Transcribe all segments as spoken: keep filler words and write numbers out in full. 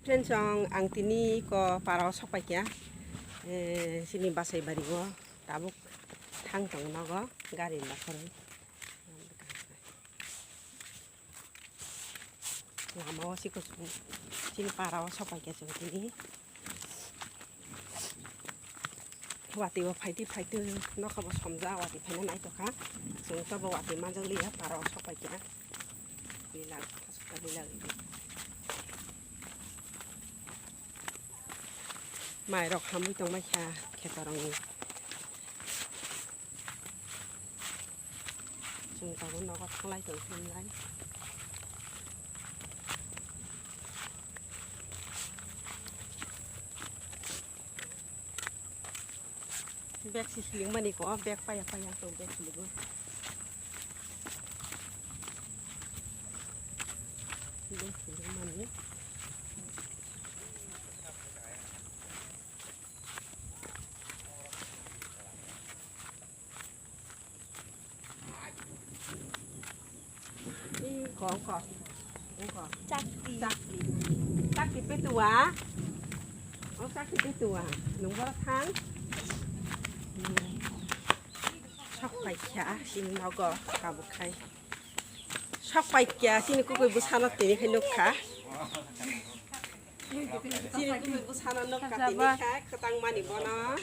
Friends, ang, ang tini ko parao sokpai kya. Eh, sini basai bari o tabuk thang tong nogo gari ma khoroi. Lama o siko sini parao sokpai kya chwng tini. Watwi o phaitwi phaitwi nokha bo somjak, watwi phaina naitokha. Chwng tobo watwi manjak liya, parao sokpai kha. Lila, asukta lila. Mai rok hamwi tongmai kha kheto rokni. Chwng tabuk nogo thanglai tong khe hinlai. Bag si siling mani ko, bag paya paya to bag siling. Bag siling mani. Ih, kong, kong. Kong, kong. Chakti. Chakti. Chakti petua. Oh, chakti petua. Nung bara thang. Sok pai kha, sini nogo, tabuk khai. Sok pai kha, sini kukui bwsano tini khai nukha. Chini kumi bwsano nuk katini kha, kwtang mani bono.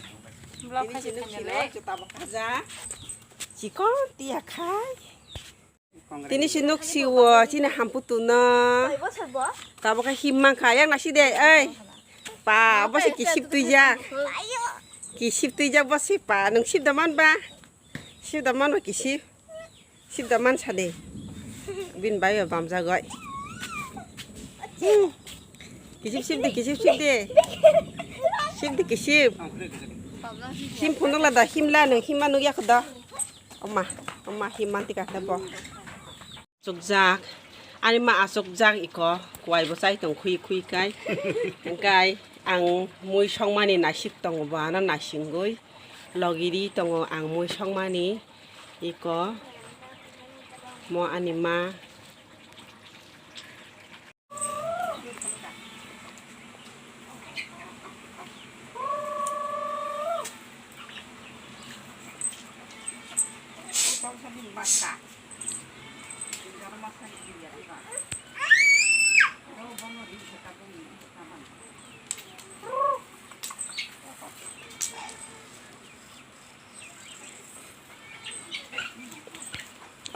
Tini chini silo, juta bo kaja. Chikon tiya khai. Tini si nuk siwo, chini hampu tuno. Tabo khe him man kha, yang nasi de, ei. Pa, bo se kisip tuijak. Kisip tuijak bo se pa, nung sip da man ba? Sip da man ba kisip? Sip da man sadi. Bin bai ba bamjagoi. Hmm. Kisip sip di, kisip sip di. Sip di kisip. Him phunuk la da, him la nung him ma nuk yak da. Oma, oma him man tika da bo. Chukjak. Ani ma achukjak iko, kuai bo chai tong khui khui kai. Hingkai ang mui songmani naisik tongo bo, ano naisingoi. Logi ri tongo ang mui songmani iko. Mo ani ma.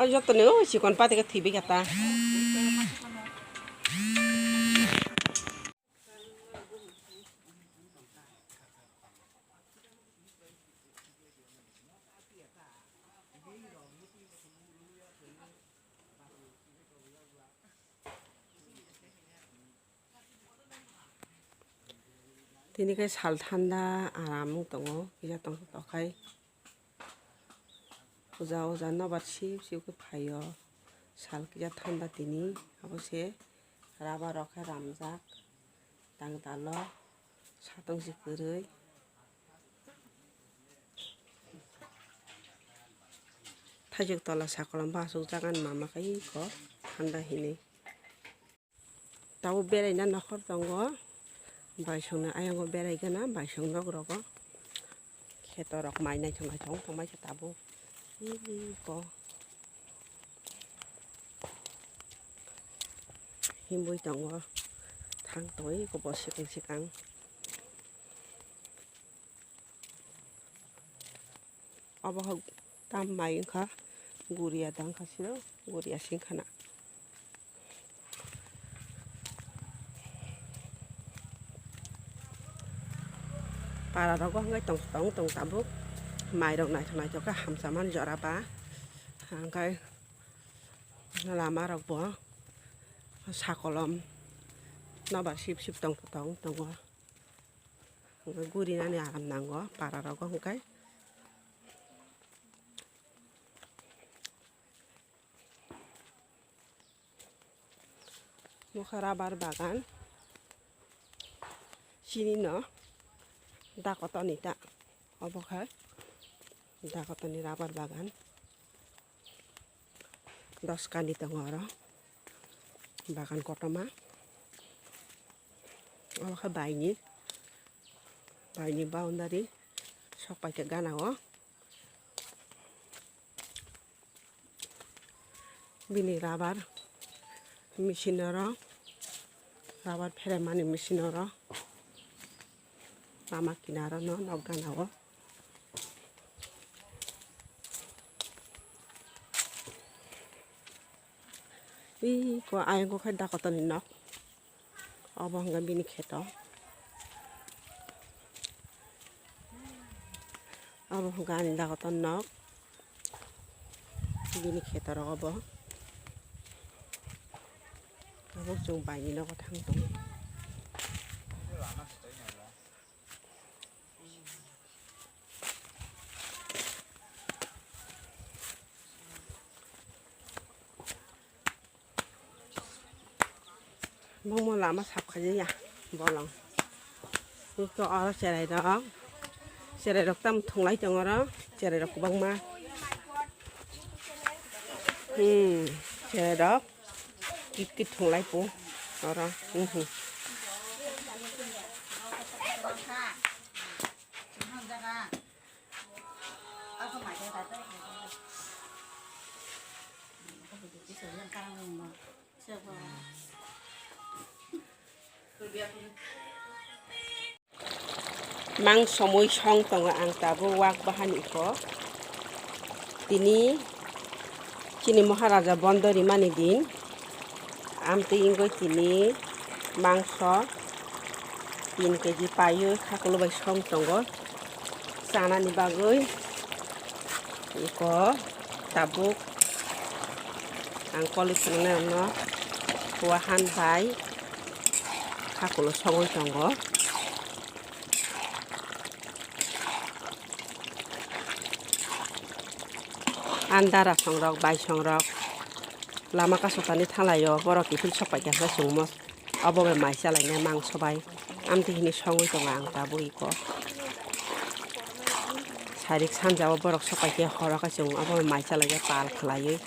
O joto ni o chikon pati khe thwibi khe ta. Tini khe sal thanda aram wng tongo, kisa tong tokhai puja uja nobar sip sip khe phaio, sal kisa thanda tini, abo se rubber rok khe ramjak tang talo. Satong si kwrwi. Thaichuk tola sakolom bo achukjak ani mama khe iko thanda hinwi. Tabuk beraina nokhor tongo. Baisongni ayongo beraigana, baisong nok rogo. Kheto rok mai naithok naithok wng tongmai khe tabuk. Iko. Himwi tongo. Thang tongwi iko bo sikang sikang. Obo hok tam mai wngkha. Guria dang kha siro. Guria sing khana. Para rogo hwnkhe tong tong tong tabuk. Mai rok naithok naithok khe hamsa man jora ba. Hwnkhe lama rok bo sakolom nobar sip sip tong tong tongo. Hwnkhe gurinani aram nango para rogo hwnkhe. Nokha rubber bagan. Chini no dakotoni ta. Obo khe dakotoni rubber bagan. Dos kani tongo oro. Bagan kotorma. Omo khe baini, baini boundary sok pai khe gana o. Bini rubber machine oro, rubber pheremani machine oro, lama kinaro no nok gana o. Iko ayang khe dakotoni nok. Obo hwnka bini kheto. Obo hwnka ani dagoton nok. Bini kheto rok obo. Abo chwng baini nogo thang tongo. Bongmo lama sap khaijaya bolong. Iko oro cherai rok. Cherai rok tam thunglai tongo oro. Cherai rok kwbangma. Hmm, cherai rok. Kit kit thunglai po oro. Mhm. Mang somoi song tongo ang tabuk wak bahani iko. Tini chini Maharaja bondo rimani din. Amtwi wngwi tini mangso tin keji paiwi khakulo bai song tongo chanani bagwi. Iko tabuk ang koli phunuknai rokno wahan bai khakulo songwi tongo. Andara songrok, bai songrok, lama kasukani thanglaio, borok kiphil sok paikha khe chwngmo, obo bai mai chalainai mangso bai. Amtwi hwnwi songwi tongo ang tabuk iko. Sarik sanja o borok sok paikhe horo khe chwng obo bai mai chalainai pal khlaiwi.